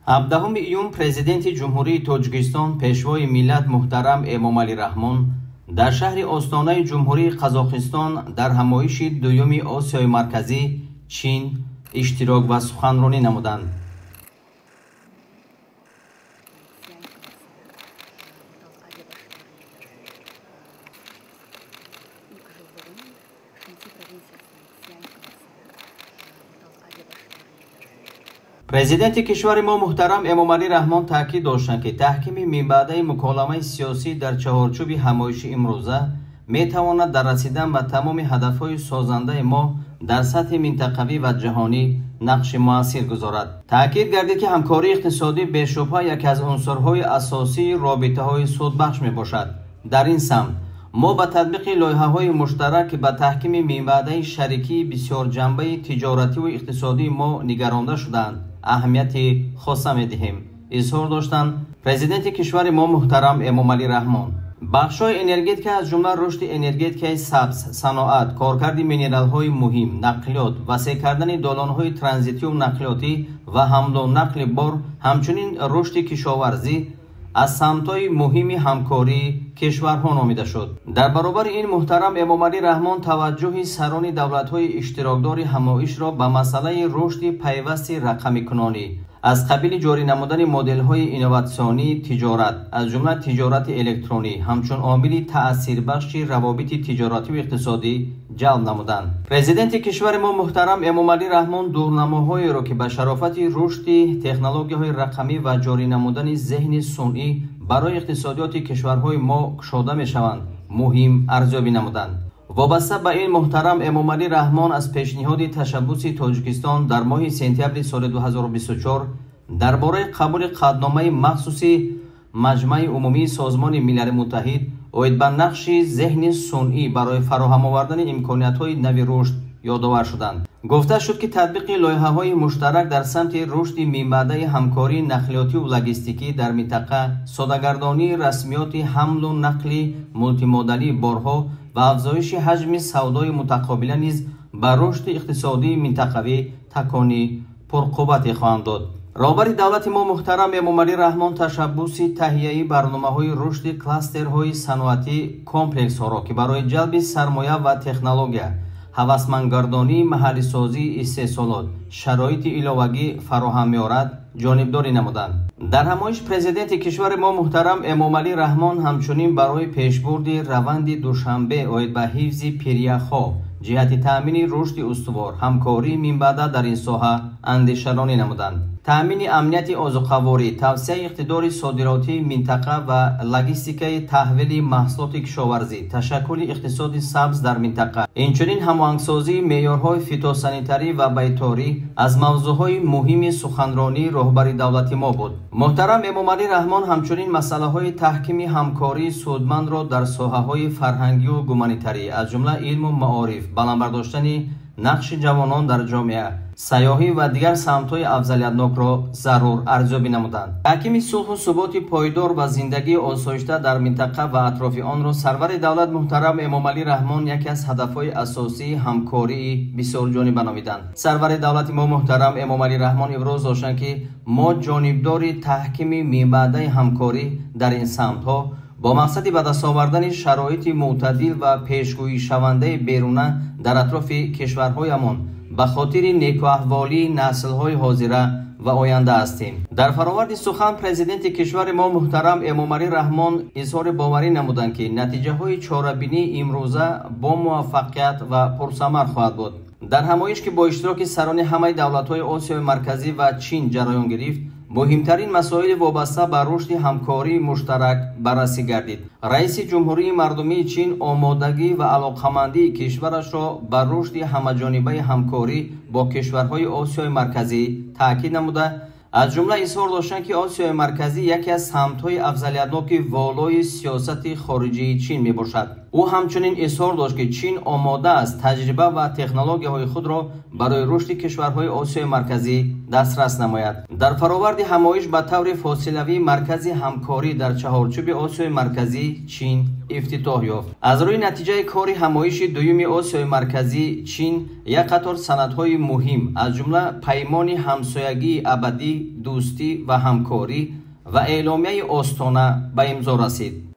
17 июн Президенти Ҷумҳурии Тоҷикистон, Пешвои миллат муҳтарам Эмомалӣ Раҳмон дар шаҳри Остонаи Ҷумҳурии Қазоқистон дар ҳамоиши дуюми Осиёи Марказӣ Чин иштирок ва суханронӣ намуданд. Президенти кишвари мо муҳтарам Эмомалӣ Раҳмон таъкид доштанд, ки таҳкими минбаъдаи муколамаи сиёсӣ дар чаҳорчӯби ҳамоиши имрӯза метавонад дар расидан ба тамоми ҳадафҳои созандаи мо дар сатҳи минтақавӣ ва ҷаҳонӣ нақши муассир гузорад. Таъкид гардид, ки ҳамкории иқтисодӣ бешубҳа яке аз унсурҳои асосии робитаҳои судбахш мебошад. Дар ин самт мо ба татбиқи лоиҳаҳои муштарак, ки ба таҳкими минбаъдаи шарикии бисёрҷанбаи тиҷоративу иқтисодии мо нигаронда шудаанд, аҳамияти хоса медиҳем, изҳор доштанд Президенти кишвари мо муҳтарам Эмомалӣ Раҳмон. Бахшҳои энергетика, аз ҷумла рушди энергетикаи сабз, саноат, коркарди минералҳои муҳим, нақлиёт, васеъ кардани долонҳои транзитию нақлиётӣ ва ҳамлу нақли бор, ҳамчунин рушди кишоварзӣ аз самтҳои муҳими ҳамкории кишварҳо номида шуд. Дар баробари ин муҳтарам Эмомалӣ Раҳмон таваҷҷӯҳи сарони давлатҳои иштирокдори ҳамоишро ба масъалаи рушди пайвасти рақамикунонӣ аз қабили ҷорӣ намудани моделҳои инноватсионии тиҷорат, аз ҷумла тиҷорати электронӣ, ҳамчун омили таъсирбахши равобити тиҷоративу иқтисодӣ ҷалб намуданд. Президенти кишвари мо муҳтарам Эмомалӣ Раҳмон дурнамоҳоеро, ки ба шарофати рушди технологияҳои рақамӣ ва ҷорӣ намудани зеҳни сунъӣ барои иқтисодиёти кишварҳои мо кушода мешаванд, муҳим арзёбӣ намуданд. Вобаста ба ин муҳтарам Эмомалӣ Раҳмон аз пешниҳоди ташаббуси Тоҷикистон дар моҳи сентябри соли 2024 дар бораи қабули қатъномаи махсуси Маҷмаи умумии Созмони Милали Муттаҳид оид ба нақши зеҳни сунъӣ барои фароҳам овардани имкониятҳои нави рушд ёдовар шуданд. Гуфта шуд, ки татбиқи лоиҳаҳои муштарак дар самти рушди минбаъдаи ҳамкории нақлиётиву логистикӣ дар минтақа, содагардонии расмиёти ҳамлу нақли мултимодалии борҳо ва афзоиши ҳаҷми савдои мутақобила низ ба рушди иқтисодии минтақавӣ такони пурқуввате хоҳанд дод. Роҳбари давлати мо муҳтарам Эмомалӣ Раҳмон ташаббуси таҳияи барномаҳои рушди кластерҳои саноатӣ комплексҳоро, ки барои ҷалби сармоя ва технология, ҳавасмандгардонии маҳаллисозии истеҳсолот шароити иловагӣ фароҳам меорад, ҷонибдорӣ намуданд. Дар ҳамоиш Президенти кишвари мо муҳтарам Эмомалӣ Раҳмон ҳамчунин барои пешбурди раванди Душанбе оид ба ҳифзи пиряхҳо ҷиҳати таъмини рушди устувор, ҳамкории минбаъда дар ин соҳа андешаронӣ намуданд. Таъмини амнияти озуқаворӣ, тавсеаи иқтидори содиротии минтақа ва логистикаи таҳвили маҳсулоти кишоварзӣ, ташаккули иқтисоди сабз дар минтақа, инчунин ҳамоҳангсозии меъёрҳои фитосанитарӣ ва байторӣ аз мавзӯъҳои муҳими суханронии роҳбари давлати мо буд. Муҳтарам Эмомалӣ Раҳмон ҳамчунин масъалаҳои таҳкими ҳамкории судмандро дар соҳаҳои фарҳангию гуманитарӣ, аз ҷумла илму маориф, баланд бардоштани нақши ҷавонон дар ҷомеа, сайёҳӣ ва дигар самтҳои афзалиятнокро зарур арзёбӣ намуданд. Таҳкими сулҳу суботи пойдор ва зиндагии осоишта дар минтақа ва атрофи онро сарвари давлат муҳтарам Эмомалӣ Раҳмон яке аз ҳадафҳои асосии ҳамкории бисёрҷониба номиданд. Сарвари давлати мо муҳтарам Эмомалӣ Раҳмон иброз доштанд, ки мо ҷонибдори таҳкими минбаъдаи ҳамкорӣ дар ин самтҳо бо мақсади ба даст овардани шароити мӯътадил ва пешгӯишавандаи беруна дар атрофи кишварҳоямон ба хотири некуаҳволии наслҳои ҳозира ва оянда ҳастем. Дар фароварди сухан Президенти кишвари мо муҳтарам Эмомалӣ Раҳмон изҳори боварӣ намуданд, ки натиҷаҳои чорабинии имрӯза бо муваффақият ва пурсамар хоҳад буд. Дар ҳамоиш, ки бо иштироки сарони ҳамаи давлатҳои Осиёи Марказӣ ва Чин ҷараён гирифт, муҳимтарин масоили вобаста ба рушди ҳамкории муштарак баррасӣ гардид. Раиси Ҷумҳурии Мардумии Чин омодагӣ ва алоқамандии кишварашро ба рушди ҳамаҷонибаи ҳамкорӣ бо кишварҳои Осиёи Марказӣ таъкид намуда, аз ҷумла изҳор доштанд, ки Осиёи Марказӣ яке аз самтҳои афзалиятноки волои сиёсати хориҷии Чин мебошад. Ӯ ҳамчунин изҳор дошт, ки Чин омода аст таҷриба ва технологияҳои худро барои рушди кишварҳои Осиёи Марказӣ дастрас намояд. Дар фароварди ҳамоиш ба таври фосилавӣ Маркази ҳамкорӣ дар чаҳорчӯби Осиёи Марказӣ Чин ифтитоҳ ёфт. Аз рӯи натиҷаи кори ҳамоиши дуюми Осиёи Марказӣ Чин як қатор санадҳои муҳим, аз ҷумла Паймони ҳамсоягии абадӣ, дӯстӣ ва ҳамкорӣ ва Эъломияи Остона ба имзо расид.